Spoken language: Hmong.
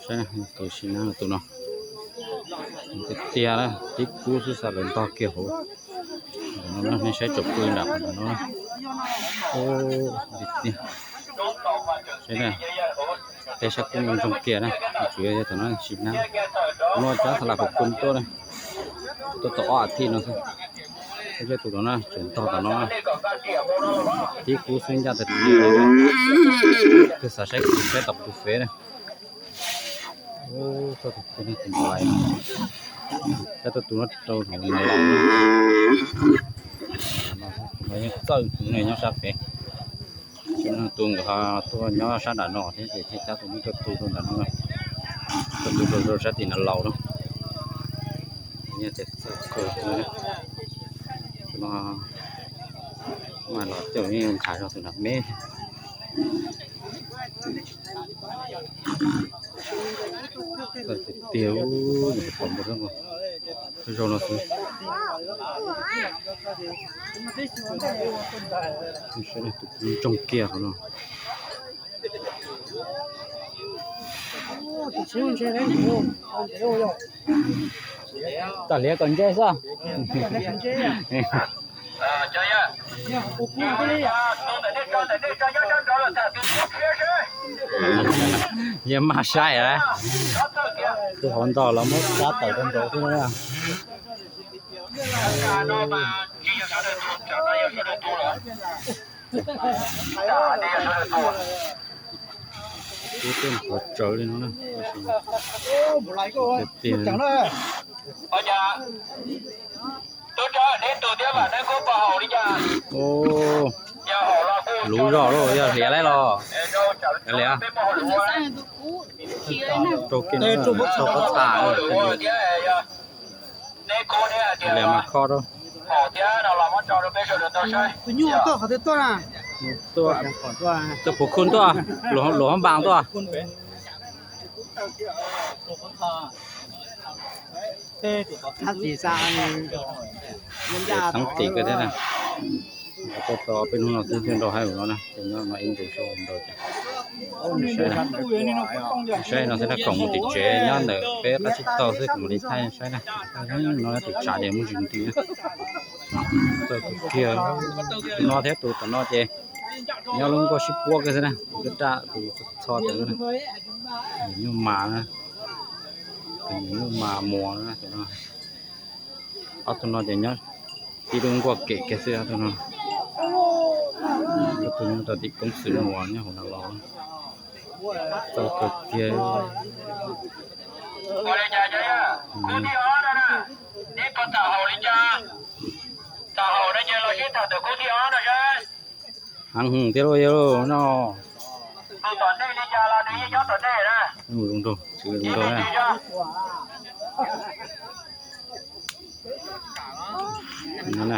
Saib, tus sim neej tus no tiag tiag na, tib kub xwb xav lawv ntog kiag hauv. Ntawm no nej saib tsoom pw nram qhov ntawm no. Saib na, tej sab kub ntsoog kiag na, tsuas yog tom no sim neej. Tus no cov xa las pum pw tuaj na, tuaj tau ob as thiv no xwb. Saib tus no na, tseem ntog tom no, tib kub xwb ncaj tiag tiag. Twb xav saib kuv saib tom tus fev na. Txog tus no rau hauv no los, no yeej txawj tus no nyob sab pem. Tus nkawd ho tuaj nyob sab nram no thiab ces thiaj cab tus no tuaj tu rau nram no, tuaj tu rau sab tim no laus no. Nyob tias txawj kawg no, tus no mas los coj ntshav zog tus nram me. Tiag, tus pom npua zog no xwb. Tus ntsoog kiag qhov no. Tag liam kom ntse xwb. Yeej maj saib lawm. Tus hauv ntog los muab cab tawm rau nraud xwb na. Ub, tej qhov tsawv li no na. Tiag tiag. Luv zog lauj, yog hliav lawm los? Hliav. Rau kiag no, rau pob txha. Hliav mas kho rau. Tuaj, tuaj puv khum tuaj, luam hab npas tuaj. Txheeb tim kawg thiab na. Tuaj tau peb hnub no xwb thiaj nrau haib no na, ces nyob no ib ntus seb nrau cas. Saib no xwb na, khoom mus tim tsev nyob ntawm peb qab tsib taug xwb, khoom mus li thaij saib na. No tus tsav ces muaj ntsis nti na. Txawj kawg kiag. No thiab tus tom no ces nyob lub nkuaj sib puab kiag xwb na, tus caj dab tus txho tawm na. Nyuj mas na, nyuj mas muas na. Ob tug no ces nyob tib lub nkuaj kem kiag xwb ob tug no. Ob tug nyob rau tim koob xwm muas nyob hauv no los. Txawj kawg kiag. Heev hwv thiab lauj yog no. Zoo nraug, zoo nraug na.